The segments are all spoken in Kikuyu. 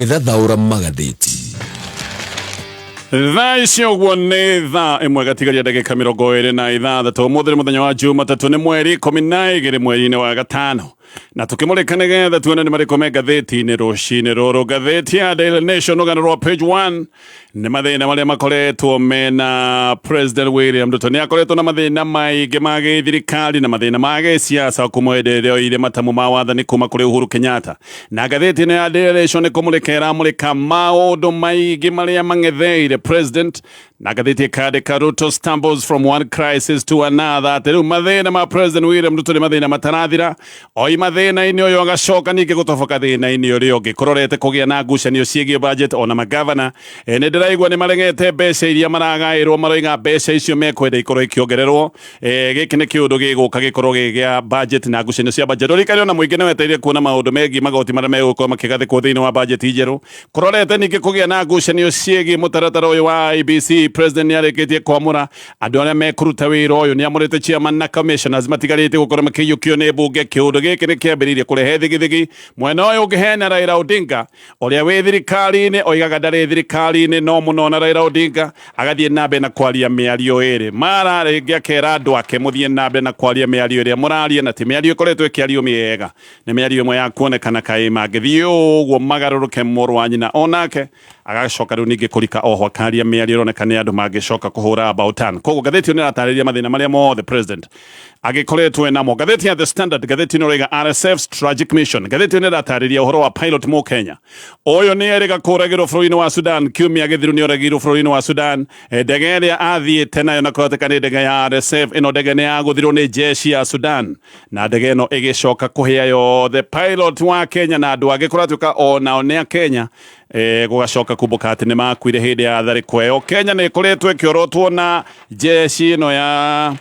Tũgĩthathaũra magathĩti. Thaa ici ũguo nĩ thaa 1 gatigaria ndagĩka 26. Ũmũthĩ nĩ mũthenya wa Jumatatũ, nĩ mweri 12 mweri-inĩ wa gatano, na tũkĩmũrĩka nĩgetha tuone nĩ marĩkũ me ngathĩti-inĩ rũcinĩ rũrũ. Ngathĩti ya Daily Nation, rũgano rwa page 1 nĩ mathĩna marĩa makoretwo mena President William Ruto. Nĩ akoretwo na mathĩna maingĩ ma gĩthirikari na mathĩna ma gĩsiasa kuma hĩndĩ ĩrĩa oire matamu ma wathani kuma kũrĩ Uhuru Kenyatta. Na ngathĩti ĩno ya Daily Nation nĩ kũmũrĩka ĩramũrĩka maũndũ maingĩ marĩa mang'etheire president, na ngathĩti ĩkandĩka, "Ruto stumbles from one crisis to another," atĩ rĩu mathĩna ma President William Ruto nĩ mathĩna matarathira. Oima thĩna-inĩ ũyũ, agacoka ningĩ gũtoboka thĩna-inĩ ũrĩa ũngĩ. Kũrorete kũgĩa na ngucanio ciĩgiĩ budget. Ona magavana nĩ ndĩraigua nĩ maregete mbeca iria maragaĩrwo, maroiga mbeca icio mekwenda ikorwo ikĩongererwo. Gĩkĩ nĩ kĩũndũ gĩgũka gĩkorwo gĩ gĩa budget na ngucanio cia budget. Ũrikane ona mũingĩ nĩ wetereire kuona maũndũ megiĩ magoti marĩa megũkorwo makĩgathĩkwo thĩinĩ wa budget njerũ. Kũrorete ningĩ kũgĩa na ngucanio ciĩgiĩ mũtaratara ũyũ wa IEBC. President nĩ arĩkĩtie kwamũra andũ arĩa mekũruta wĩra ũyũ, nĩ amũrĩte chairman na commissioners, matigarĩte gũkorwo makĩiyũkio nĩ mbunge. Kĩũndũ gĩkĩ nĩ kĩambĩrĩirie kũrehe thigithigi. Mwena ũyũ ũngĩ hena Raila Odinga ũrĩa wĩ thirikari-inĩ, oigaga ndarĩ thirikari-inĩ no mũno, na Raila Odinga agathiĩ na mbere na kwaria mĩario ĩrĩ mara rĩngĩ, akera andũ ake, "Mũthiĩ na mbere na kwaria mĩario ĩrĩa mũraria," na ti mĩario ĩkoretwo ĩkĩario mĩega, nĩ mĩario ĩmwe ya kuonekana kaĩ mangĩthiĩ ũguo magarũrũke. Mũrũ wa nyina onake agacoka rĩu ningĩ kũrika oho, akaria mĩario ĩroneka nĩ andũ mangĩcoka kũhũra about turn. Koguo ngathĩti ĩyo nĩ ĩratarĩria mathĩna marĩa mothe president agĩkoretwo namo. Ngathĩti ya The Standard, ngathĩti ĩno ĩroiga, "RSF's tragic mission." Ngathĩti ĩyo nĩ ĩratarĩria ũhoro wa pilot mo Kenya ũyũ nĩ erĩga kũragĩrwo bũrũri-inĩ wa Sudan. Kiumia gĩthiru nĩ oragirwo bũrũri-inĩ wa Sudan. Ndege ĩrĩa athiĩte nayo, na kũhoteka nĩ ndege ya RSF, ĩno ndege nĩ yagũthirwo nĩ jeshi ya Sudan na ndege ĩno ĩgĩcoka kũhĩa yothe. Pilot wa Kenya na andũ angĩ kũratuĩka o nao nĩ a Kenya, gũgacoka kumbũka atĩ nĩ makuire hĩndĩ ya tharĩko ĩyo. Kenya nĩ ĩkoretwo ĩkĩorotwo na jeshi ĩno ya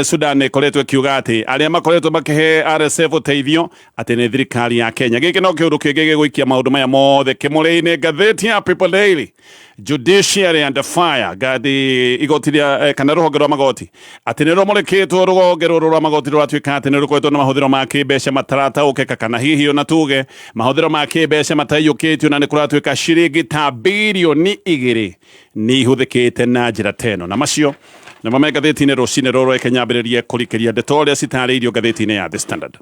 Sudan nĩ ĩkoretwo ĩkiuga atĩ arĩa makoretwo makĩhe RSF ũteithio atĩ nĩ thirikari ya Kenya. Gĩkĩ no kĩũndũ kĩngĩ gĩgũikia maũndũ maya mothe kĩmũrĩ-inĩ. Ngathĩti ya People Daily, "Judiciary under fire." Ngathi igoti rĩa kana rũhonge rwa magoti atĩ nĩ rũmũrĩkĩtwo. Rũhonge rũrũ rwa magoti rũratuĩka atĩ nĩ rũkoretwo na mahũthĩro ma kĩmbeca matarataũkĩka, kana hihi ona tuge mahũthĩro ma kĩmbeca mataiyũkĩtio, na nĩ kũratuĩka ciringi ta 2 birioni nĩ ihũthĩkĩte na njĩra ta ĩno. Na macio nĩmo me ngathĩti-inĩ rũcinĩ rũrũ. Reke nyambĩrĩrie kũrikĩria ndeto ũrĩa citarĩirio ngathĩti-inĩ ya The Standard.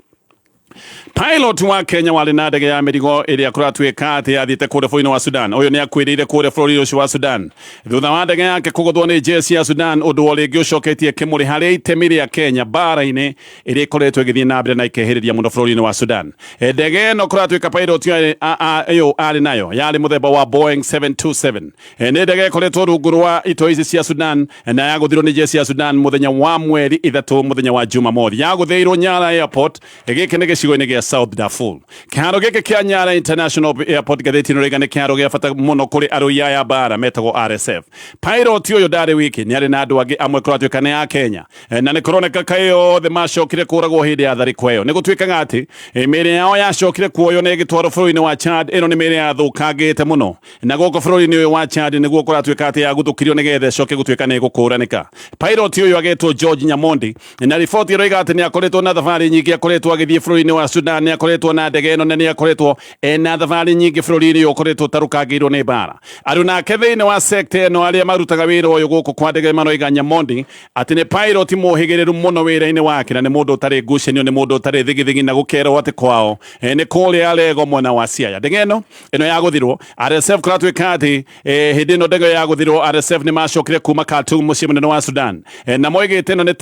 Pilot wa Kenya warĩ na ndege ya mĩrigo ĩrĩa kũratuĩka atĩ yathiĩte kũrĩa bũrũri-inĩ wa Sudan, ũyũ nĩ akuĩrĩire kũrĩa bũrũri ũcio wa Sudan thutha wa ndege yake kũgũthwo nĩ jeshi ya Sudan, ũndũ o rĩngĩ ũcoketie kĩmũrĩ harĩ itemi rĩa Kenya mbara-inĩ ĩrĩa ĩkoretwo ĩgĩthiĩ na mbere na ĩkehĩrĩria mũno bũrũri-inĩ wa Sudan. Ndege ĩno kũratuĩka pilot ũyũ arĩ nayo yarĩ mũthemba wa Boeing 727. Nĩ ndege ĩkoretwo rungu rwa itoi ici cia Sudan na yagũthirwo nĩ jeshi ya Sudan mũthenya wa mweri 3, mũthenya wa Jumamothi. Yagũthĩirwo Nyara Airport. Gĩkĩ nĩ gĩcigo-inĩ gĩa South Darfur. Kĩharo gĩkĩ kĩa Nyara International Airport, ngathĩti ĩno ĩroiga, nĩ kĩharo gĩa bata mũno kũrĩ arũi aya mbara metagwo RSF. Pilot ũyũ ndarĩ wiki, nĩ arĩ na andũ angĩ amwe kũratuĩka nĩ a Kenya, na nĩ kũroneka kaĩ othe macokire kũragwo hĩndĩ ya tharĩko ĩyo. Nĩ gũtuĩkaga atĩ mĩĩrĩ yao yacokire kuoywo na ĩgĩtwarwo bũrũri-inĩ wa Chad. Ĩno nĩ mĩĩrĩ yathũkangĩte mũno, na gũkũ bũrũri-inĩ ũyũ wa Chad nĩguo kũratuĩka atĩ yaguthũkirio nĩgetha ĩcoke gũtuĩka nĩ ĩgũkũranĩka. Pilot ũyũ agetwo George Nyamondi, na riboti ĩroiga atĩ nĩ akoretwo na thabarĩ nyingĩ akoretwo agĩthiĩ bũrũri-inĩ wa Sudan. Nĩ akoretwo na ndege ĩno na nĩ akoretwo ena thabarĩ nyingĩ bũrũri-inĩ ũyũ ũkoretwo ũtarũkangĩirwo nĩ mbara. Andũ nake thĩinĩ wa sector ĩno arĩa marutaga wĩra ũyũ gũkũ kwa ndege maroiga Nyamondi atĩ nĩ pilot mũhĩgĩrĩru mũno wĩra-inĩ wake, na nĩ mũndũ ũtarĩ ngucanio, nĩ mũndũ ũtarĩ thigithigi, na gũkerwo atĩ kwao nĩ kũrĩa Alego mwena wa Siaya. Ndege ĩno yagũthirwo RSF, kũratuĩka atĩ hĩndĩ ĩno ndege yagũthirwo, RSF nĩ macokire kuma Khartoum, mũciĩ mũnene wa Sudan, na moigĩte ĩno nĩ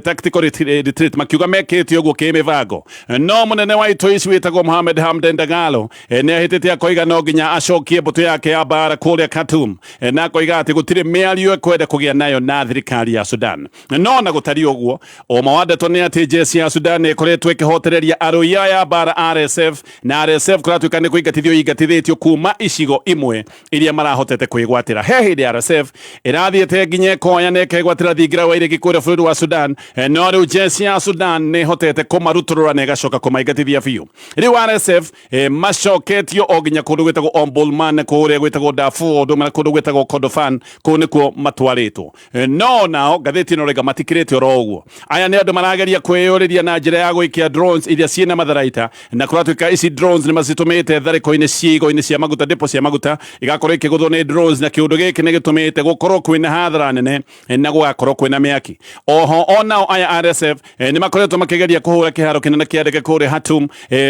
tactical retreat, makiuga mekĩte ũguo kĩmĩbango. No mũnene wa itoi ici wĩtagwo Mohamed Hamdan Dagalo nĩ ahĩtĩte akoiga no nginya acokie mbũtũ yake ya mbara kũrĩa Khartoum, na akoiga atĩ gũtirĩ mĩario ekwenda kũgĩa nayo na thirikari ya Sudan. No na gũtariĩ ũguo, ũma wa ndeto nĩ atĩ jeshi ya Sudan nĩ ĩkoretwo ĩkĩhotereria arũi aya mbara RSF, na RSF kũratuĩka nĩ kũingatithio ingatithĩtio kuma icigo imwe iria marahotete kwĩgwatĩra. He hĩndĩ RSF ĩrathiĩte nginya ĩkoya na ĩkegwatĩra thingira wa iregi kũrĩa bũrũri wa Sudan, no rĩu jeshi ya Sudan nĩ ĩhotete kũmarutũrũra na ĩgacoka. kũmaingatithia biũ. Rĩu RSF macoketio o nginya kũndũ gwĩtagwo Omdurman, kũrĩa gwĩtagwo Darfur, ũndũ ũmwe na kũndũ gwĩtagwo Kordofan, kũu nĩkuo matwarĩtwo. No nao ngathĩti ĩno rĩga matikĩrĩte oro ũguo. Aya nĩ andũ marageria kwĩyũrĩria na njĩra ya gũikia drones iria ciĩna matharaita, na kũratuĩka ici drones nĩ macitũmĩte tharĩko-inĩ ciigo-inĩ cia maguta, depo cia maguta igakorwo ikĩgũthwo nĩ drones, na kĩũndũ gĩkĩ nĩ gĩtũmĩte gũkorwo kwĩna hathara nene na gũgakorwo kwĩna mĩaki. Oho onao aya RSF nĩ makoretwo makĩgeria kũhũra kĩharo kĩnene kĩa ndege kũrĩa Khartoum,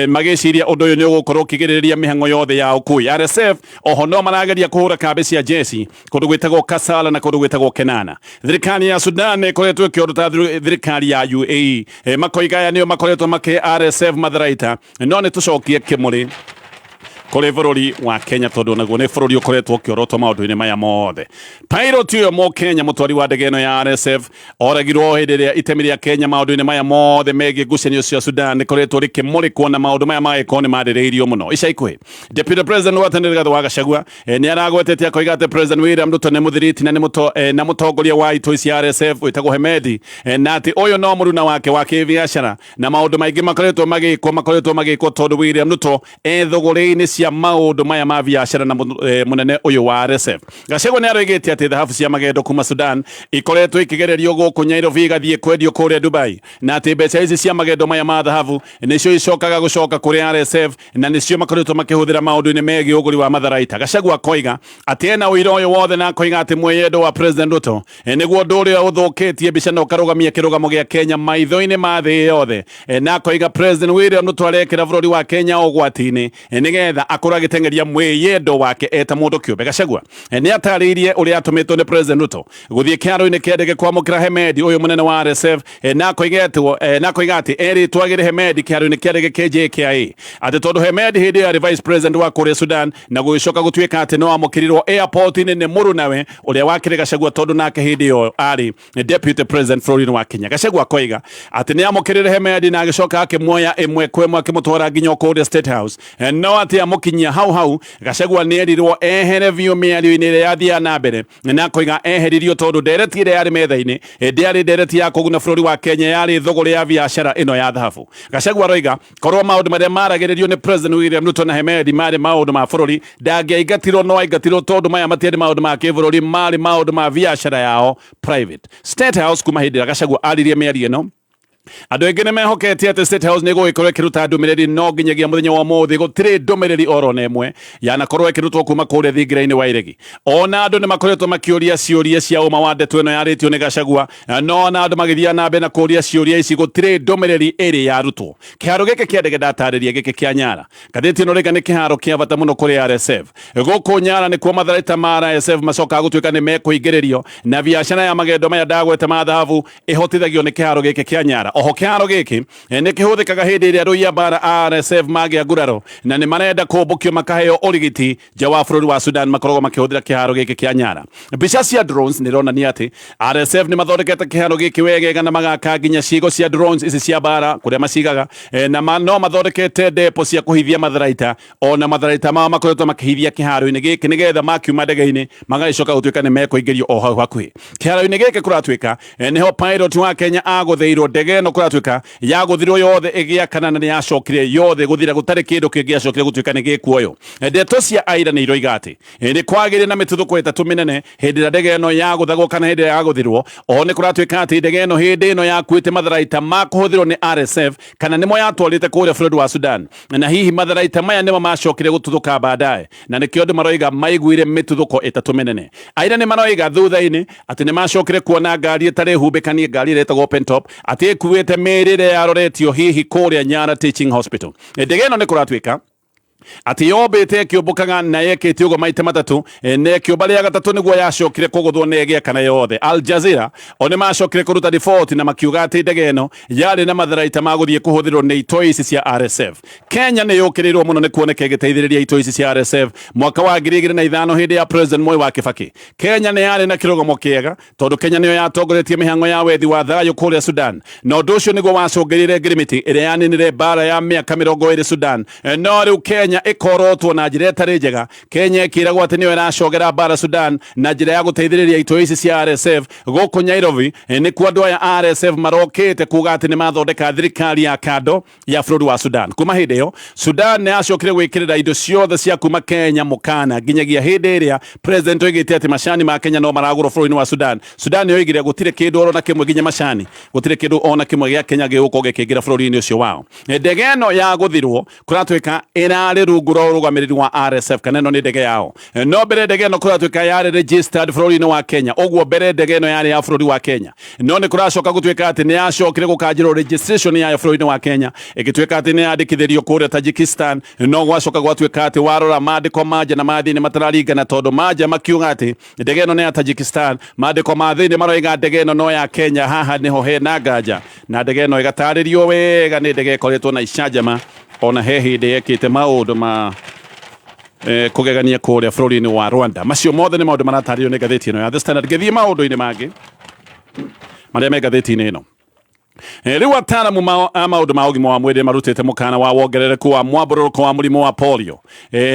magĩciria ũndũ ũyũ nĩ ũgũkorwo ũkĩgirĩrĩria mĩhang'o yothe ya ũkui. RSF oho no marageria kũhũra kambĩ cia jeshi kũndũ gwĩtagwo Kasala na kũndũ gwĩtagwo Kenana. Thirikari ya Sudan nĩ ĩkoretwo ĩkĩorota thirikari ya UAE, makoiga aya nĩo makoretwo makĩhe RSF matharaita, no nĩ tũcokie kĩmũrĩ kũrĩ bũrũri wa Kenya tondũ naguo nĩ bũrũri ũkoretwo ũkĩorotwo maũndũ-inĩ maya mothe. Pilot ũyũ Mũkenya mũtwari wa ndege ĩno ya RSF oragirwo hĩndĩ ĩrĩa itemi rĩa Kenya maũndũ-inĩ maya mothe megiĩ ngucanio cia Sudan rĩkoretwo rĩkĩmũrĩkwo na maũndũ maya magĩkorwo nĩ marĩrĩirio mũno ica ikuhĩ. Deputy President wa tene Rigathĩ wa Gachagua nĩ aragwetete akoiga atĩ President William Ruto nĩ mũthiriti na nĩ na mũtongoria wa itoi cia RSF wĩtagwo Hemedi, na atĩ ũyũ no mũruna wake wa kĩbiacara na maũndũ maingĩ makoretwo magĩkwo tondũ William Ruto e thũgũrĩ-inĩ cia maũndũ maya ma biacara na mũnene ũyũ wa RSF. Gachagua nĩ aroigĩte atĩ thahabu cia magendo kuma Sudan ikoretwo ikĩgererio gũkũ Nairobi igathiĩ kwendio kũrĩa Dubai, na atĩ mbeca ici cia magendo maya ma thahabu nĩcio icokaga gũcoka kũrĩ RSF na nĩcio makoretwo makĩhũthĩra maũndũ-inĩ megiĩ ũgũri wa matharaita. Gachagua akoiga atĩ ena ũira ũyũ wothe na akoiga atĩ mwĩyendo wa President Ruto nĩguo ũndũ ũrĩa ũthũkĩtie mbica na ũkarũgamia kĩrũgamo gĩa Kenya maitho-inĩ ma thĩ yothe, na akoiga President William Ruto arekĩra bũrũri wa Kenya ũgwati-inĩ nĩgetha akorwo agĩteng'eria mwĩyendo wake eta mũndũ kĩũmbe. Gachagua nĩ atarĩirie ũrĩa atũmĩtwo nĩ President Ruto gũthiĩ kĩharo-inĩ kĩa ndege kwamũkĩra Hemedi ũyũ mũnene wa RSF, na akoiga atĩ erĩtwo agĩre Hemedi kĩharo-inĩ kĩa ndege kĩa JKIA, atĩ tondũ Hemedi hĩndĩ ĩyo arĩ vice president wa kũrĩa Sudan, na gũgĩcoka gũtuĩka atĩ no amũkĩrirwo airport-inĩ nĩ mũrunawe ũrĩa wakĩrĩ Gachagua tondũ nake hĩndĩ ĩyo arĩ deputy president bũrũri-inĩ wa Kenya. Gachagua akoiga atĩ nĩ amũkĩrire Hemedi na agĩcoka akĩmuoya ĩmwe kwa ĩmwe akĩmũtwara nginya kũrĩa State House, no atĩ amũkinyia hau hau Gachagua nĩ erirwo ehere biũ mĩario-inĩ ĩrĩa yathiaga na mbere, na akoiga eheririo tondũ ndereti ĩrĩa yarĩ metha-inĩ ndĩarĩ ndereti ya kũguna bũrũri wa Kenya, yarĩ thũgũrĩ ya biacara ĩno ya thahabu. Gachagua aroiga korwo maũndũ marĩa maragĩrĩrio nĩ President William Ruto na Hemedi marĩ maũndũ ma bũrũri, ndangĩaingatirwo, no aingatirwo tondũ maya matiarĩ maũndũ ma kĩbũrũri, marĩ maũndũ ma biacara yao private. State House kuma hĩndĩ ĩrĩa Gachagua aririe mĩario ĩno, andũ aingĩ nĩ mehoketie atĩ State House nĩ ĩgũgĩkorwo ĩkĩruta ndũmĩrĩri, no nginyagia mũthenya wa ũmũthĩ gũtirĩ ndũmĩrĩri oro na ĩmwe yanakorwo ĩkĩrutwo kuma kũrĩa thingira-inĩ wa iregi. Ona andũ nĩ makoretwo makĩũria ciũria cia ũma wa ndeto ĩno yarĩtio nĩ Gachagua, no ona andũ magĩthiĩ na mbere na kũũria ciũria ici, gũtirĩ ndũmĩrĩri ĩrĩ yarutwo. Kĩharo gĩkĩ kĩa ndege ndatarĩria gĩkĩ kĩa Nyara, ngathĩti ĩno rĩga nĩ kĩharo kĩa bata mũno kũrĩ RSF. Gũkũ Nyara nĩkuo matharaita ma RSF macokaga gũtuĩka nĩ mekũingĩrĩrio, na biacara ya magendo maya ndagweta ma thahabu ĩhotithagio nĩ kĩharo gĩkĩ kĩa Nyara. Oho kĩharo gĩkĩ nĩ kĩhũthĩkaga hĩndĩ ĩrĩa arũi a mbara a RSF magĩa nguraro na nĩ marenda kũmbũkio makaheo ũrigiti nja wa bũrũri wa Sudan, makoragwo makĩhũthĩra kĩharo gĩkĩ kĩa Nyara. Mbica cia drones nĩ ironania atĩ RSF nĩ mathondekete kĩharo gĩkĩ wegega na magaka nginya ciĩgo cia drones ici cia mbara kũrĩa macigaga, na no mathondekete depo cia kũhithia matharaita, ona matharaita mao makoretwo makĩhithia kĩharo-inĩ gĩkĩ nĩgetha makiuma ndege-inĩ magagĩcoka gũtuĩka nĩ mekũingĩrio o hau hakuhĩ. Kĩharo-inĩ gĩkĩ kũratuĩka nĩho pilot wa Kenya agũthĩirwo ndege ĩno, kũratuĩka yagũthirwo yothe ĩgĩakana na nĩ yacokire yothe gũthira, gũtarĩ kĩndũ kĩngĩacokire gũtuĩka nĩ gĩkuoyo. Ndeto cia aira nĩ iroiga atĩ nĩ kwagĩrĩ na mĩtuthũko ĩtatũ mĩnene hĩndĩ ĩrĩa ndege ĩno yagũthagwo kana hĩndĩ ĩrĩa yagũthirwo. Oho nĩ kũratuĩka atĩ ndege ĩno hĩndĩ ĩno yakuĩte matharaita ma kũhũthĩrwo nĩ RSF kana nĩmo yatwarĩte kũrĩa bũrũri wa Sudan, na hihi matharaita maya nĩmo macokire gũtuthũka baadaye, na nĩkĩo andũ maroiga maiguire mĩtuthũko ĩtatũ mĩnene. Aira nĩ maroiga thutha-inĩ atĩ nĩ macokire kuona ngari ĩtarĩ humbĩkanie, ngari ĩrĩa ĩtagwo open top, atĩ ĩkuĩte mĩĩrĩ ĩrĩa yaroretio hihi kũrĩa Nyara Teaching Hospital. Ndege ĩno nĩ kũratuĩka atĩ yombĩte ĩkĩũmbũkaga na yekĩte ũguo maita matatũ, na ĩkĩũmba rĩa gatatũ nĩguo yacokire kũgũthwo na ĩgĩakana yothe. Al Jazeera o nĩ macokire kũruta riboti na makiuga atĩ ndege ĩno yarĩ na matharaita ma gũthiĩ kũhũthĩrwo nĩ itoi ici cia RSF. Kenya nĩ yũkĩrĩirwo mũno nĩ kuoneka ĩgĩteithĩrĩria itoi ici cia RSF mwaka wa 2005 hĩndĩ ya President Moi wa Kibaki. Kenya nĩ yarĩ na kĩrũgamo kĩega tondũ Kenya nĩyo yatongoretie mĩhang'o ya wethi wa thayũ kũrĩa Sudan, na ũndũ ũcio nĩguo wacũngĩrĩire ngirimiti ĩrĩa yaninire mbara ya mĩaka 20 Sudan. No rĩu Kenya Kenya ĩkorotwo na njĩra ĩtarĩ njega. Kenya ĩkĩragwo atĩ nĩyo ĩracogera mbara Sudan na njĩra ya gũteithĩrĩria itoi ici cia RSF gũkũ Nairobi. Nĩkuo andũ aya RSF marokĩte kuga atĩ nĩ mathondeka thirikari ya kando ya bũrũri wa Sudan. Kuma hĩndĩ ĩyo Sudan nĩ yacokire gwĩkĩrĩra indo ciothe cia kuma Kenya mũkana nginyagia hĩndĩ ĩrĩa president oigĩte atĩ macani ma Kenya no maragũrwo bũrũri-inĩ wa Sudan. Sudan yoigire gũtirĩ kĩndũ oro na kĩmwe, nginya macani gũtirĩ kĩndũ ona kĩmwe gĩa Kenya gĩgũkorwo gĩkĩingĩra bũrũri-inĩ ũcio wao. Ndege ĩno ya gũthirwo kũratuĩka ĩrarĩ rungu rwa ũrũgamĩrĩri wa RSF, kana ĩno nĩ ndege yao. No mbere ndege ĩno kũratuĩka yarĩ registered bũrũri-inĩ wa Kenya, ũguo mbere ndege ĩno yarĩ ya bũrũri wa Kenya, no nĩ kũracoka gũtuĩka atĩ nĩ yacokire gũkanjĩrwo registration yayo bũrũri-inĩ wa Kenya, ĩgĩtuĩka atĩ nĩ yandĩkithĩrio kũrĩa Tajikistan. No gwacoka gwatuĩka atĩ warora maandĩko manja na ma thĩinĩ matararingana, tondũ manja makiuga atĩ ndege ĩno nĩ ya Tajikistan, maandĩko ma thĩinĩ maroiga ndege ĩno no ya Kenya. Haha nĩho hena nganja, na ndege ĩno ĩgatarĩrio wega nĩ ndege ĩkoretwo na icanjama, ona he hĩndĩ yekĩte maũndũ ma kũgegania kũrĩa bũrũri-inĩ wa Rwanda. Macio mothe nĩ maũndũ maratarĩrio nĩ ngathĩti ĩno ya The Standard. Ngĩthiĩ maũndũ-inĩ mangĩ marĩa me ngathĩti-inĩ ĩno, rĩu ataaramu a maũndũ ma ũgima wa mwĩrĩ marutĩte mũkana wa wongerereku wa mwambũrũrũko wa mũrimũ wa polio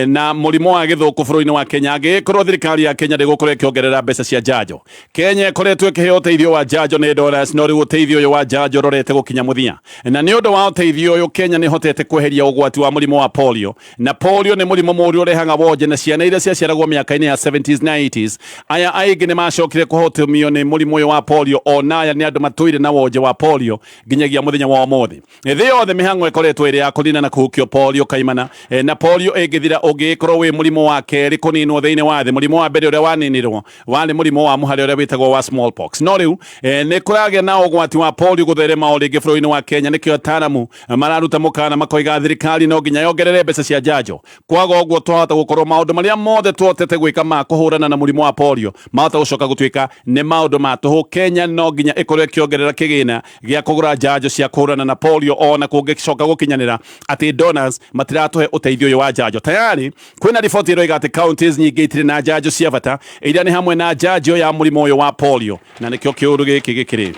na mũrimũ wa gĩthũkũ bũrũri-inĩ wa Kenya, angĩgĩkorwo thirikari ya Kenya ndĩgũkorwo ĩkĩongerera mbeca cia njanjo. Kenya ĩkoretwo ĩkĩheo ũteithio wa njanjo nĩ dollars, no rĩu ũteithio ũyũ wa njanjo ũrorete gũkinya mũthia, na nĩ ũndũ wa ũteithio ũyũ Kenya nĩ ĩhotete kweheria ũgwati wa mũrimũ wa polio. Na polio nĩ mũrimũ mũũru ũrehaga wonje, na ciana iria ciaciaragwo mĩaka-inĩ ya 70s na 80s, aya aingĩ nĩ macokire kũhotomio nĩ mũrimũ ũyũ wa polio. Ona aya nĩ andũ matũire na wonje wa polio nginyagia mũthenya wa ũmũthĩ. Thĩ yothe mĩhang'o ĩkoretwo ĩrĩ ya kũnina na kũhukio polio kaimana. Na polio ĩngĩthira ũngĩgĩkorwo wĩ mũrimũ wa kerĩ kũninwo thĩinĩ wa thĩ. Mũrimũ wa mbere ũrĩa waninirwo warĩ mũrimũ wa mũhare ũrĩa wĩtagwo wa smallpox. No rĩu nĩ kũragĩa na ũgwati wa polio gũtherema o rĩngĩ bũrũri-inĩ wa Kenya. Nĩkĩo ataaramu mararuta mũkana, makoiga thirikari no nginya yongerere mbeca cia njanjo, kwaga ũguo twahota gũkorwo maũndũ marĩa mothe twotete gwĩka ma kũhũrana na mũrimũ wa polio mahota gũcoka gũtuĩka nĩ maũndũ ma tũhũ. Kenya no nginya ĩkorwo ĩkĩongerera kĩgĩna gĩa kũgũra njanjo cia kũhũrana na polio, ona kũngĩcoka gũkinyanĩra atĩ donors matiratũhe ũteithio ũyũ wa njanjo. Tayari kwĩna riboti ĩroiga atĩ counties nyingĩ itirĩ na njanjo cia bata, iria nĩ hamwe na njanjo ya mũrimũ ũyũ wa polio, na nĩkĩo kĩũndũ gĩkĩ gĩkĩrĩ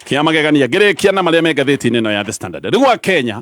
kĩa magegania. Ngĩrĩkia na marĩa me ngathĩti-inĩ ĩno ya The Standard, rĩu wa Kenya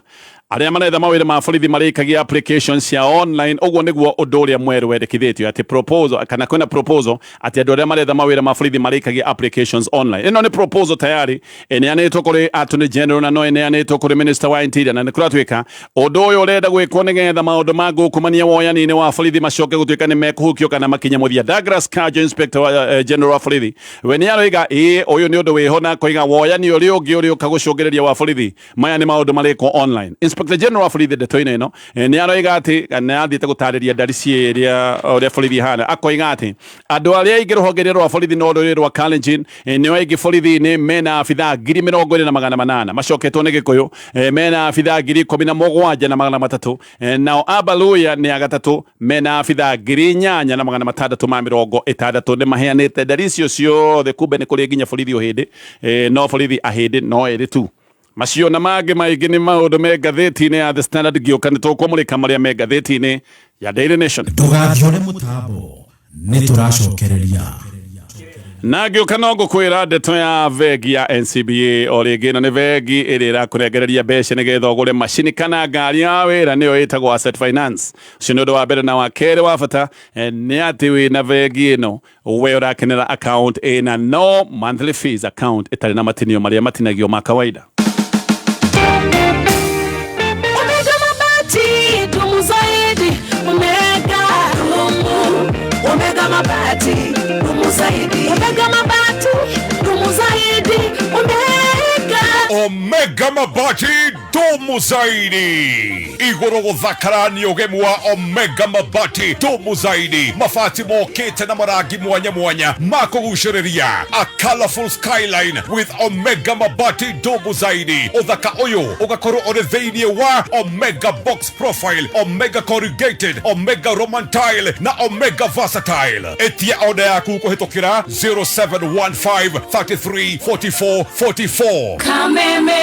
arĩa maretha mawĩra ma borithi marĩkagia applications cia online. Ũguo nĩguo ũndũ ũrĩa mwerũ wendekithĩtio, atĩ proposal, kana kwĩna proposal atĩ andũ arĩa maretha mawĩra ma borithi marĩkagia applications online. Ĩno nĩ proposal tayari ĩneanĩtwo kũrĩ Attorney General, na no ĩneanĩtwo kũrĩ Minister wa Interior, na nĩ kũratuĩka ũndũ ũyũ ũrenda gwĩkwo nĩgetha maũndũ ma ngũkũmania woyani-inĩ wa borithi macoke gũtuĩka nĩ mekũhukio kana makinye mũthia. Douglas Kanja, Inspector General wa borithi, we nĩ aroiga ĩĩ, ũyũ nĩ ũndũ wĩho, na akoiga woyani ũrĩa ũngĩ ũrĩa ũka gũcũngĩrĩria wa borithi, maya nĩ maũndũ marĩkwo online. Inspector General wa borithi ndeto-inĩ ĩno nĩ aroiga atĩ nĩ athiĩte gũtarĩria ndari ciĩrĩa ũrĩa borithi ihana, akoiga atĩ andũ arĩa aingĩ rũhonge rwa borithi no rũrĩ rwa Kalenjin nĩo aingĩ borithi-inĩ, mena abithaa 20,800, macoketwo nĩ Gĩkũyũ, mena abithaa 17,300, nao Abaluya nĩ a gatatũ, mena abithaa 8,660. Nĩ maheanĩte ndari icio ciothe, kumbe nĩ kũrĩ nginya borithi ũhĩndĩ, no borithi ahĩndĩ no ĩrĩ tu. Macio na mangĩ maingĩ nĩ maũndũ me ngathĩti-inĩ ya The Standard. Ngĩũka nĩ tũkwamũrĩka marĩa me ngathĩti-inĩ ya Daily Nation. Ndũgathiore mũtambo, nĩ tũracokereria. Na ngĩũka no ngũkwĩra ndeto ya bengi ya NCBA o rĩngĩ. Ĩno nĩ bengi ĩrĩa ĩrakũrengereria mbeca nĩgetha ũgũre macini kana ngari ya wĩra, nĩyo ĩtagwo asset finance. Ũcio nĩ ũndũ wa mbere, na wa kerĩ wa bata nĩ atĩ wĩna bengi ĩno we ũrakenera account ĩna no monthly fees, account ĩtarĩ na matinio marĩa matinagio ma kawaida. Omega Mabati, dumu zaidi. Omega dumu. Omega Mabati, dumu zaidi. Omega Mabati, dumu zaidi. Omega. Omega Mabati, dumu zaidi. Igũrũ gũthakara nĩ ũgemu wa Omega Mabati, dumu zaidi. Mabati mokĩte na marangi mwanya mwanya ma kũgucĩrĩria, a colorful skyline with Omega Mabati, dumu zaidi. Ũthaka ũyũ ũgakorwo ũrĩ thĩinĩ wa Omega Box Profile, Omega Corrugated, Omega Roman Tile na Omega Versatile. Ĩtia oda yaku kũhĩtũkĩra 0715 33 44 44. Kameme.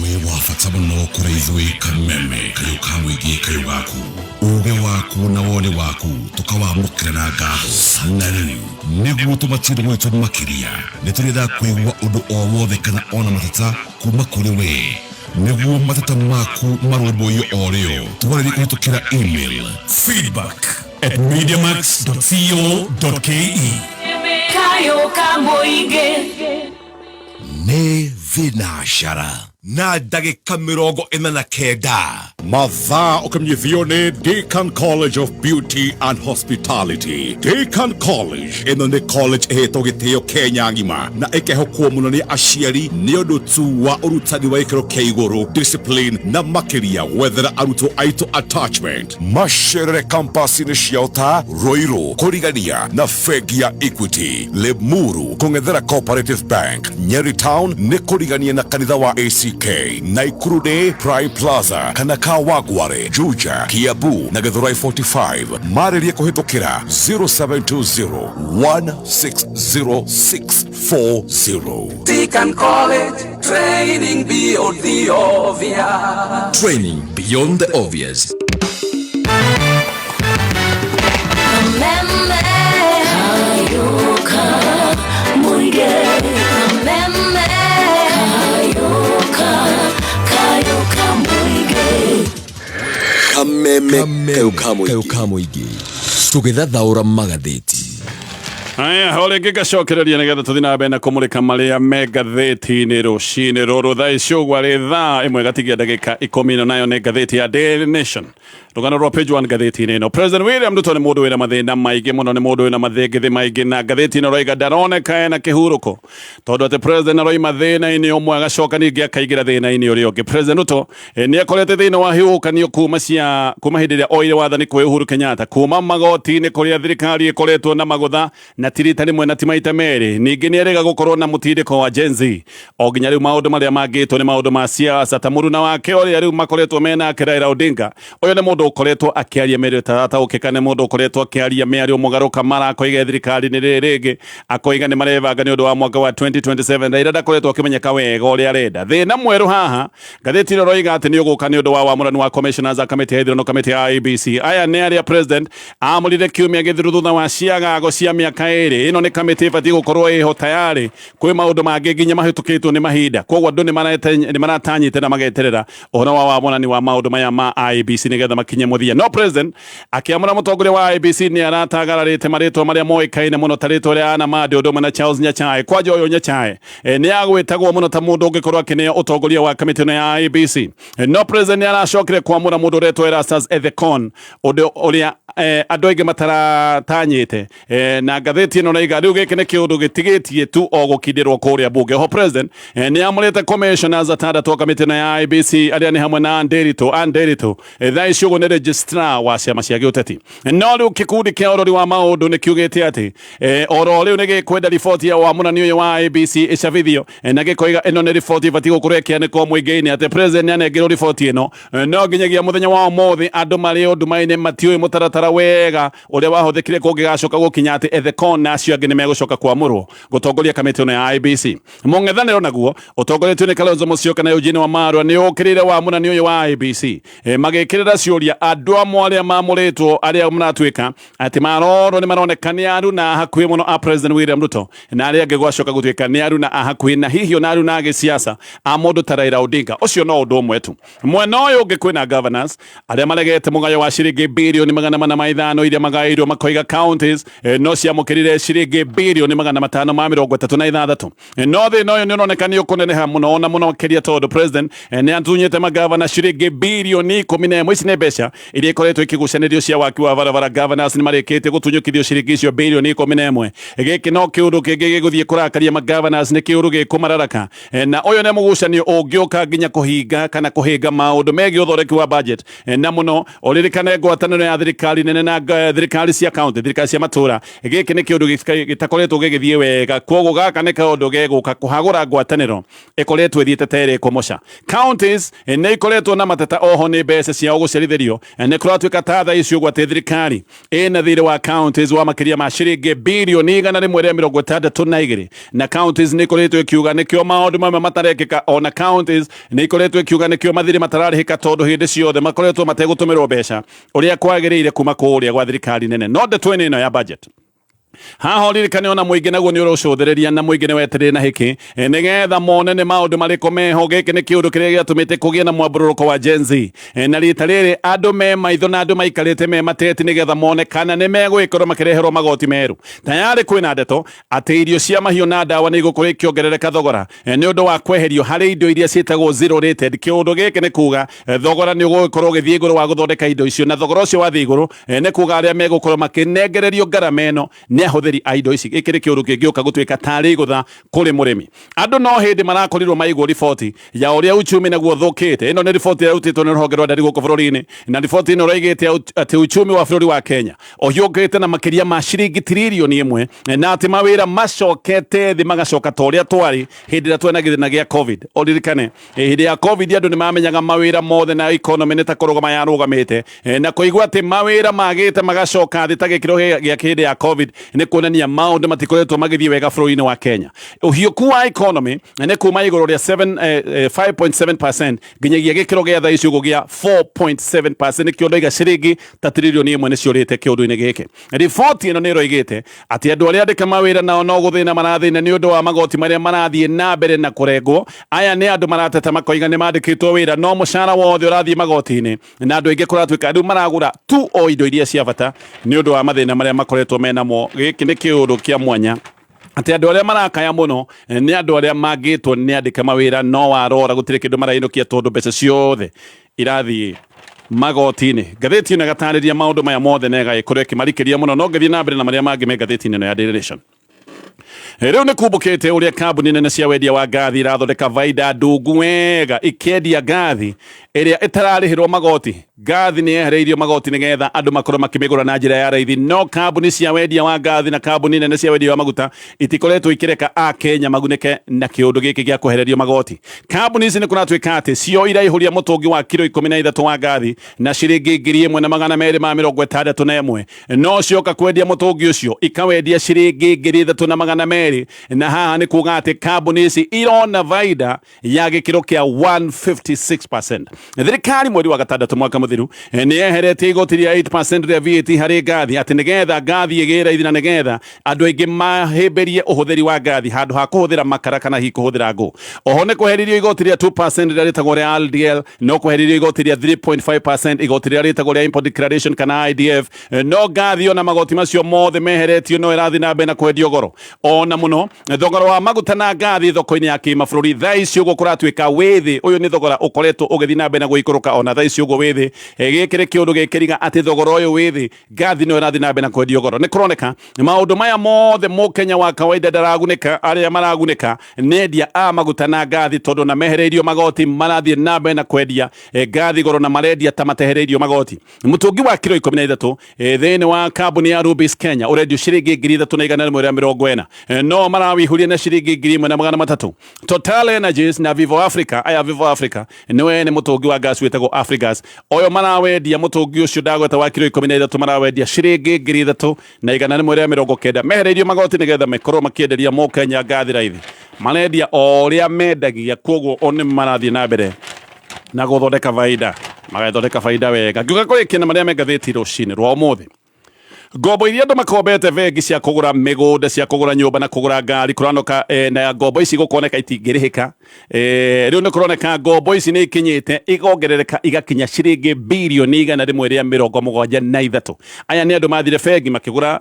Wĩ wa bata mũno kũrĩ ithuĩ Kameme, kayũ ka mũingĩ, kayũ gaku, ũgĩ waku na woni waku tũkawamũkĩra na ngatho. Na rĩu nĩguo tũmatire gwitũ makĩria, nĩ tũrenda kũigua ũndũ o wothe kana ona mateta kuma kũrĩ we. Nĩguo mateta maku marũmbũiyo o rĩo, twarĩrie kũhĩtũkĩra email feedback@mediamax.co.ke. Kayo ka mũingĩ. Nĩ thinacara na ndagĩka 49. Mathaa ũkĩmenyithio nĩ Deacon College of Beauty and Hospitality. Deacon College ĩno nĩ college ĩhetwo gĩtĩo Kenya ng'ima na ĩkehokwo mũno nĩ aciari nĩ ũndũ tu wa ũrutani wa gĩkĩro kĩa igũrũ, discipline na makĩria gwethera arutwo aitũ attachment. Macerere campus-inĩ ciao ta Ruiru kũrigania na bengi ya Equity, Limuru kũng'ethera Cooperative Bank, Nyeri Town nĩ kũrigania na kanitha wa ACK, Naikuru nĩ Prime Plaza kana Kawangware, Juja, Kiambu na Githurai 45. Marĩrie kũhĩtũkĩra 0720 160640. Deacon College, training beyond the obvious. Training beyond the obvious. Kameme Kayo ka mũingĩ. Kameme Kayo ka, kayo ka mũingĩ. Kameme kayo ka mũingĩ tũgĩthathaũra magathĩti. Aya, o rĩngĩ ngacokereria nĩgetha tũthiĩ na mbere na kũmũrĩka marĩa me ngathĩti-inĩ rũcinĩ rũrũ. Thaa ici ũguo arĩ thaa 1 gatigia ndagĩka 10, nayo nĩ ngathĩti ya Daily Nation. Rũgano rwa page 1 ngathĩti-inĩ ĩno. President William Ruto nĩ mũndũ wĩna mathĩna maingĩ mũno, nĩ mũndũ wĩna mathĩngĩthĩ maingĩ, na ngathĩti ĩno roiga ndaroneka ena kĩhurũko, tondũ atĩ president aroima thĩna-inĩ ũmwe agacoka ningĩ akaingĩra thĩna-inĩ ũrĩa ũngĩ. President Ruto nĩ akorete thĩinĩ wa hiũkanio kuma hĩndĩ ĩrĩa oire wathani kwĩ Uhuru Kenyatta, kuma magoti-inĩ kũrĩa thirikari ĩkoretwo na magũtha na ti rita rĩmwe na ti maita merĩ. Ningĩ nĩ erĩga gũkorwo na mũtindĩko wa Gen Z o nginya rĩu maũndũ marĩa mangĩtwo nĩ maũndũ ma siasa, ta mũruna wake ũrĩa rĩu makoretwo menake Raila Odinga. Ũyũ nĩ mũndũ ũkoretwo akĩaria mĩario ĩtarataũkĩka, nĩ mũndũ ũkoretwo akĩaria mĩario mũgarũka, mara akoiga thirikari nĩ rĩrĩ rĩngĩ, akoiga nĩ marebanga nĩ ũndũ wa mwaka wa 2027. Raila ndakoretwo akĩmenyeka wega ũrĩa arenda. Thĩna mwerũ haha ngathĩti ĩno roiga atĩ nĩ ũgũka nĩ ũndũ wa wamũrani wa commissioners a kamĩtĩ ya ithurano, kamĩtĩ ya IEBC. Aya nĩ arĩa president amũrire kiumia gĩthiru thutha wa ciagago cia mĩaka 2. Ĩno nĩ kamĩtĩ ĩbatiĩ gũkorwo ĩho tayarĩ kwĩ maũndũ mangĩ nginya mahĩtũkĩtwo nĩ mahinda. Koguo andũ nĩ maratanyĩte na mageterera ũhoro wa wamũrani wa maũndũ maya ma IEBC nĩgetha makinye mũthia. No president akĩamũra mũtongoria wa IEBC nĩ aratagararĩte marĩtwa marĩa moĩkaine mũno ta rĩtwa rĩa Anna Madi ũndũ ũmwe na Charles Nyachae. Kwanja ũyũ Nyachae nĩ agwĩtagwo mũno ta mũndũ ũngĩkorwo akĩneo ũtongoria wa kamĩtĩ ĩno ya IEBC. No president nĩ aracokire kwamũra mũndũ ũretwo Erastus Ethekon, ũndũ ũrĩa andũ aingĩ mataratanyĩte. Na ngathĩti ĩno raiga rĩu gĩkĩ nĩ kĩũndũ gĩtigĩtie tu o gũkindĩrwo kũrĩa bunge. Ho president nĩ amũrĩte commissioners atandatũ a kamĩtĩ ĩno ya IEBC arĩa nĩ hamwe na Ann Nderitu thaa ici ũguo nĩ registrar wa ciama cia gĩũteti. No rĩu kĩkundi kĩa ũrori wa maũndũ nĩ kiugĩte atĩ oro rĩu nĩ gĩkwenda riboti ya wamũrani ũyũ wa IEBC ĩcabithio, na gĩkoiga ĩno nĩ riboti ĩbatiĩ gũkorwo ĩkĩanĩkwo mũingĩ-inĩ, atĩ president nĩ anengerwo riboti ĩno. No nginyagia mũthenya wa ũmũthĩ andũ marĩ nduma-inĩ matiũĩ mũtaratara wega ũrĩa wahũthĩkire kũngĩgacoka gũkinya atĩ Ethekon na acio angĩ nĩ megũcoka kwamũrwo gũtongoria kamĩtĩ ĩno ya IEBC. Mũng'ethanĩro naguo ũtongoretio nĩ Kalonzo Musyoka na Eugene Wamalwa nĩ ũkĩrĩire wamũrani ũyũ wa IEBC, magĩkĩrĩra ciũria andũ amwe arĩa mamũrĩtwo arĩa maratuĩka atĩ marorwo nĩ maroneka nĩ aruna hakuhĩ mũno a President William Ruto, na arĩa angĩ gwacoka gũtuĩka nĩ aruna a hakuhĩ na hihi ona aruna a gĩsiasa a mũndũ ta Raila Odinga. Ũcio no ũndũ ũmwe tu. Mwena ũyũ ũngĩ kwĩna governors arĩa maregete mũgayo wa ciringi birioni 405 iria magaĩirwo, makoiga counties no ciamũkĩrire ciringi birioni 536. No thĩna ũyũ nĩ ũroneka nĩ ũkũneneha mũno ona mũno makĩria, tondũ president nĩ atunyĩte magavana ciringi birioni 11. Ici nĩ mbeca iria ikoretwo ikĩgucanĩrio cia waki wa barabara. Governors nĩ marĩkĩtie gũtunyũkithio ciringi icio birioni 11. Gĩkĩ no kĩũndũ kĩngĩ gĩgũthiĩ kũrakaria magovernors, nĩ kĩũndũ gĩkũmararaka, na ũyũ nĩ mũgucanio ũngĩũka nginya kũhinga kana kũhĩnga maũndũ megiĩ ũthondeki wa budget, na mũno ũririkane ngwatanĩro ya thirikari nene na thirikari cia county, thirikari cia matũra. Gĩkĩ nĩ kĩũndũ gĩtakoretwo gĩgĩthiĩ wega, koguo gaka nĩ kaũndũ gegũka kũhagũra ngwatanĩro ĩkoretwo ĩthiĩte ta ĩrĩ kũmoca. Counties nĩ ikoretwo na mateta oho nĩ mbeca ciao gũcerithĩrio. Nĩ kũratuĩka ta thaa ici ũguo atĩ thirikari ĩna thirĩ wa counties wa makĩria ma ciringi birioni 162, na counties nĩ ikoretwo ikiuga nĩkĩo maũndũ mamwe matarekĩka. Ona counties nĩ ikoretwo ikiuga nĩkĩo mathirĩ matararĩhĩka, tondũ hĩndĩ ciothe makoretwo mategũtũmĩrwo mbeca ũrĩa kwagĩrĩire kuma kũrĩa gwa thirikari nene. No ndeto ĩno ya budget Haha ũririkane ona mũingĩ naguo nĩ ũrũcũthĩrĩria na mũingĩ nĩ wetereire na hĩkĩ nĩgetha mone nĩ maũndũ marĩkũ meho. Gĩkĩ nĩ kĩũndũ kĩrĩa gĩatũmĩte kũgĩe na mwambũrũrũko wa Gen Z. Na rita rĩrĩ andũ me maitho na andũ maikarĩte me mateti nĩgetha mone kana nĩ megũgĩkorwo makĩreherwo magoti merũ. Tayarĩ kwĩna ndeto atĩ irio cia mahiũ na ndawa nĩ igũkorwo ikĩongerereka thogora nĩ ũndũ wa kweherio harĩ indo iria ciĩtagwo zero rated. Kĩũndũ gĩkĩ nĩ kuga thogora nĩ ũgũgĩkorwo ũgĩthiĩ igũrũ wa gũthondeka indo icio, na thogora ũcio wathiĩ igũrũ nĩ kuga arĩa megũkorwo makĩnengererio ngarama ĩno nĩ ahũthĩri a indo ici. Gĩkĩ nĩ kĩũndũ kĩngĩũka gũtuĩka tarĩ igũtha kũrĩ mũrĩmi. Andũ no hĩndĩ marakorirwo maigwo riboti ya ũrĩa uchumi naguo ũthũkĩte. Ĩno nĩ riboti ĩrutĩtwo nĩ rũhonge rwa ndari gũkũ bũrũri-inĩ, na riboti ĩno ĩroigĩte atĩ uchumi wa bũrũri wa Kenya ũhiũkĩte na makĩria ma ciringi tiririoni 1, na atĩ mawĩra macokete thĩ magacoka ta ũrĩa twarĩ hĩndĩ ĩrĩa twena gĩthĩna gĩa COVID. Ũririkane hĩndĩ ya COVID andũ nĩ mamenyaga mawĩra mothe na economy nĩ ta kũrũgama yarũgamĩte, na kũigua atĩ mawĩra magĩte magacoka thĩ ta gĩkĩro gĩa hĩndĩ ya COVID nĩ kuonania maũndũ matikoretwo magĩthiĩ wega bũrũri-inĩ wa Kenya. Ũhiũku wa economy nĩ kuma igũrũ rĩa 5.7% nginyagia gĩkĩro gĩa thaa ici ũguo gĩa 4.7%, nĩkĩo ndoiga ciringi ta tiririoni 1 nĩ ciũrĩte kĩũndũ-inĩ gĩkĩ. Riboti ĩno nĩ ĩroigĩte atĩ andũ arĩa andĩke mawĩra nao no gũthĩna marathĩna nĩ ũndũ wa magoti marĩa marathiĩ na mbere na kũrengwo. Aya nĩ andũ marateta makoiga nĩ mandĩkĩtwo wĩra no mũcara wothe ũrathiĩ magoti-inĩ, na andũ aingĩ kũratuĩka rĩu maragũra tu o indo iria cia bata nĩ ũndũ wa mathĩna marĩa makoretwo menamo. Gĩkĩ nĩ kĩũndũ kĩa mwanya atĩ andũ arĩa marakaya mũno nĩ andũ arĩa mangĩtwo nĩ andĩke mawĩra, no warora gũtirĩ kĩndũ marainũkia tondũ mbeca ciothe irathiĩ magoti-inĩ. Ngathĩti ĩno ĩgatarĩria maũndũ maya mothe na ĩgagĩkorwo ĩkĩmarikĩria mũno. No ngĩthiĩ na mbere na marĩa mangĩ me ngathĩti-inĩ ĩno ya Daily Nation. Rĩu nĩ kumbũkĩte ũrĩa kambuni nene cia wendia wa ngathi irathondeka baida ndungu wega ikĩendia ngathi ĩrĩa ĩtararĩhĩrwo magoti. Ngathi nĩ yehereirio magoti nĩgetha andũ makorwo makĩmĩgũra na njĩra ya raithi, no kambuni cia wendia wa ngathi na kambuni nene cia wendia wa maguta itikoretwo ikĩreka a Kenya magunĩke na kĩũndũ gĩkĩ gĩa kwehererio magoti. Kambuni ici nĩ kũratuĩka atĩ cio iraihũria mũtũngi wa kiro 13 wa ngathi na ciringi 1261, no cioka kwendia mũtũngi ũcio ikawendia ciringi 3200, na haha nĩ kuga atĩ kambuni ici irona baida ya gĩkĩro kĩa 156%. Thirikari mweri wa gatandatũ mwaka mũthiru nĩ yeheretie igoti rĩa 8% rĩa VAT harĩ ngathi atĩ nĩgetha ngathi ĩgĩe raithi na nĩgetha andũ aingĩ mahĩmbĩrie ũhũthĩri wa ngathi handũ ha kũhũthĩra makara kana hihi kũhũthĩra ngũ. Oho nĩ kweheririo igoti rĩa 2% rĩrĩa rĩtagwo rĩa RDL, no kweheririo igoti rĩa 3.5% igoti rĩrĩa rĩtagwo rĩa import declaration kana IDF. No ngathi ona magoti macio mothe meheretio no ĩrathiĩ na mbere na kwendio goro ona mũno. Thogora wa maguta na ngathi thoko-inĩ ya kĩmabũrũri thaa ici ũguo kũratuĩka wĩ thĩ. Ũyũ nĩ thogora ũkoretwo ũgĩthiĩ na mbere na gũikũrũka ona thaa ici ũguo wĩ thĩ. Gĩkĩ nĩ kĩũndũ gĩkĩriga atĩ thogora ũyũ wĩ thĩ, ngathi no ĩrathiĩ na mbere na kwendio goro. Nĩ kũroneka maũndũ maya mothe mũkenya wa kawaida ndaragunĩka. Arĩa maragunĩka nĩ endia a maguta na ngathi, tondũ na mehereirio magoti marathiĩ na mbere na kwendia ngathi goro na marendia ta matehereirio magoti. Mũtũngi wa kiro 13 thĩinĩ wa kambuni ya Rubis Kenya ũrendio ciringi 3140, no marawĩihũria na ciringi 1300. Total Energies na Vivo Africa, aya Vivo Africa nĩwe nĩ mũtũngi wa gas wĩtagwo Afrigas, ũyũ marawendia mũtũngi ũcio ndagweta wa kiro 13 marawendia ciringi 3190, mehereirio magoti nĩgetha makorwo makĩenderia mũkenya ngathi raithi. Marendia o ũrĩa mendagia, koguo o nĩ marathiĩ na mbere na gũthondeka baida, magathondeka baida wega. Ngiuga kũrĩkia na marĩa me ngathĩti rũcinĩ rwa ũmũthĩ. Ngombo iria andũ makombete bengi cia kũgũra mĩgũnda, cia kũgũra nyũmba na kũgũra ngari kũranoka na ngombo ici gũkoneka itingĩrĩhĩka. Rĩu nĩ kũroneka ngombo ici nĩ ikinyĩte igongerereka igakinya ciringi birioni 173. Aya nĩ andũ mathire bengi makĩgũra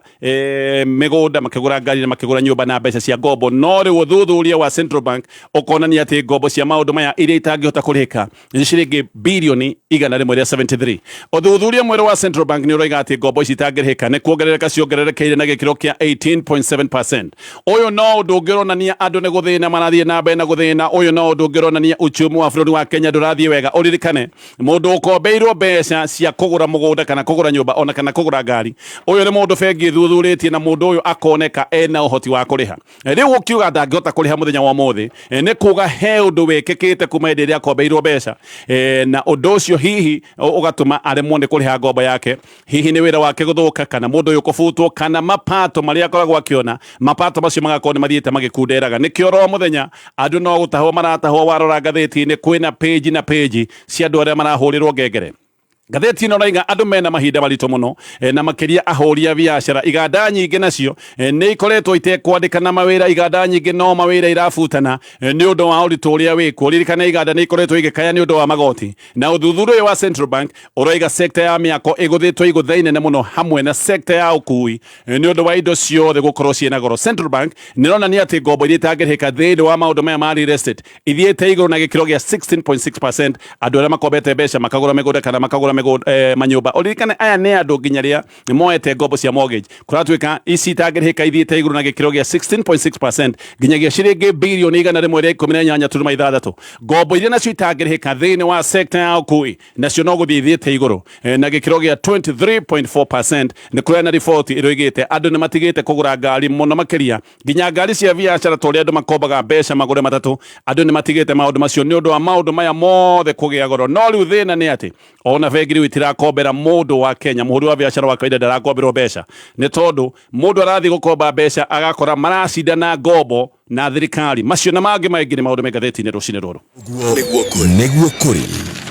mĩgũnda, makĩgũra ngari na makĩgũra nyũmba na mbeca cia ngombo, no rĩu ũthuthuria wa Central Bank ũkonania atĩ ngombo cia maũndũ maya iria itangĩhota kũrĩhĩka nĩ ciringi birioni 173. Ũthuthuria mwerũ wa Central Bank nĩ ũroiga atĩ ngombo ici itangĩrĩhĩka nĩ kuongerereka ciongererekeire na gĩkĩro kĩa 18.7%. Ũyũ no ũndũ ũngĩ ũronania andũ nĩ gũthĩna marathiĩ na mbere na gũthĩna. Ũyũ no ũndũ ũngĩ ũronania uchumi wa bũrũri wa Kenya ndũrathiĩ wega. Ũririkane mũndũ ũkombeirwo mbeca cia kũgũra mũgũnda kana kũgũra nyũmba ona kana kũgũra ngari, ũyũ nĩ mũndũ bengi ĩthuthurĩtie na mũndũ ũyũ akoneka ena ũhoti wa kũrĩha. Rĩu ũkiuga ndangĩhota kũrĩha mũthenya wa ũmũthĩ, nĩ kuga he ũndũ wĩkĩkĩte kuma hĩndĩ ĩrĩa akombeirwo mbeca, na ũndũ ũcio hihi ũgatũma aremwo nĩ kũrĩha ngombo yake. Hihi nĩ wĩra wake gũthũka, kana mũndũ ũyũ kũbutwo, kana mapato marĩa akoragwo akĩona, mapato macio magakorwo nĩ mathiĩte magĩkunderaga. Nĩkĩo ro mũthenya andũ no gũtahwo maratahwo. Warora ngathĩti-inĩ kwĩna page na page cia andũ arĩa marahũrĩrwo ngengere. Ngathĩti ĩno raiga andũ mena mahinda maritũ mũno na makĩria ahũri a biacara. Iganda nyingĩ nacio nĩ ikoretwo itekwandĩkana mawĩra, iganda nyingĩ no mawĩra irabutana nĩ ũndũ wa ũritũ ũrĩa wĩkuo. Ririkana iganda nĩ ikoretwo igĩkaya nĩ ũndũ wa magoti, na ũthuthuria ũyũ wa Central Bank ũroiga sekta ya mĩako ĩgũthĩtwo igũtha inene mũno hamwe na sekta ya ũkui nĩ ũndũ wa indo ciothe gũkorwo ciĩna goro. Central Bank nĩ ĩronania atĩ ngombo iria itangĩrĩhĩka thĩinĩ wa maũndũ maya ma real estate ithiĩte igũrũ na gĩkĩro gĩa 16.6%. Andũ arĩa makombete mbeca makagũra mĩgũnda kana makagũra manyũmba, ũririkane aya nĩ andũ nginya rĩa moete ngombo cia mortgage, kũratuĩka ici itangĩrĩhĩka ithiĩte igũrũ na gĩkĩro gĩa 16.6% nginyagia ciringi birioni 118.6. Ngombo iria nacio itangĩrĩhĩka thĩinĩ wa sekta ya ũkui nacio no gũthiĩ ithiĩte igũrũ na gĩkĩro gĩa 23.4%. Nĩ kũrĩa na riboti ĩroigĩte andũ nĩ matigĩte kũgũra ngari mũno makĩria nginya ngari cia biacara, ta ũrĩa andũ makombaga mbeca magũre matatũ. Andũ nĩ matigĩte maũndũ macio nĩ ũndũ wa maũndũ maya mothe kũgĩa goro. No rĩu thĩna nĩ atĩ ona bengi rĩu itirakombera mũndũ wa Kenya, mũhũri wa biacara wa kawaida ndarakomberwo mbeca, nĩ tondũ mũndũ arathiĩ gũkomba mbeca agakora maracindana ngombo na thirikari. Macio na mangĩ maingĩ nĩ maũndũ me ngathĩti-inĩ rũcinĩ rũrũ. Nĩguo kũrĩ.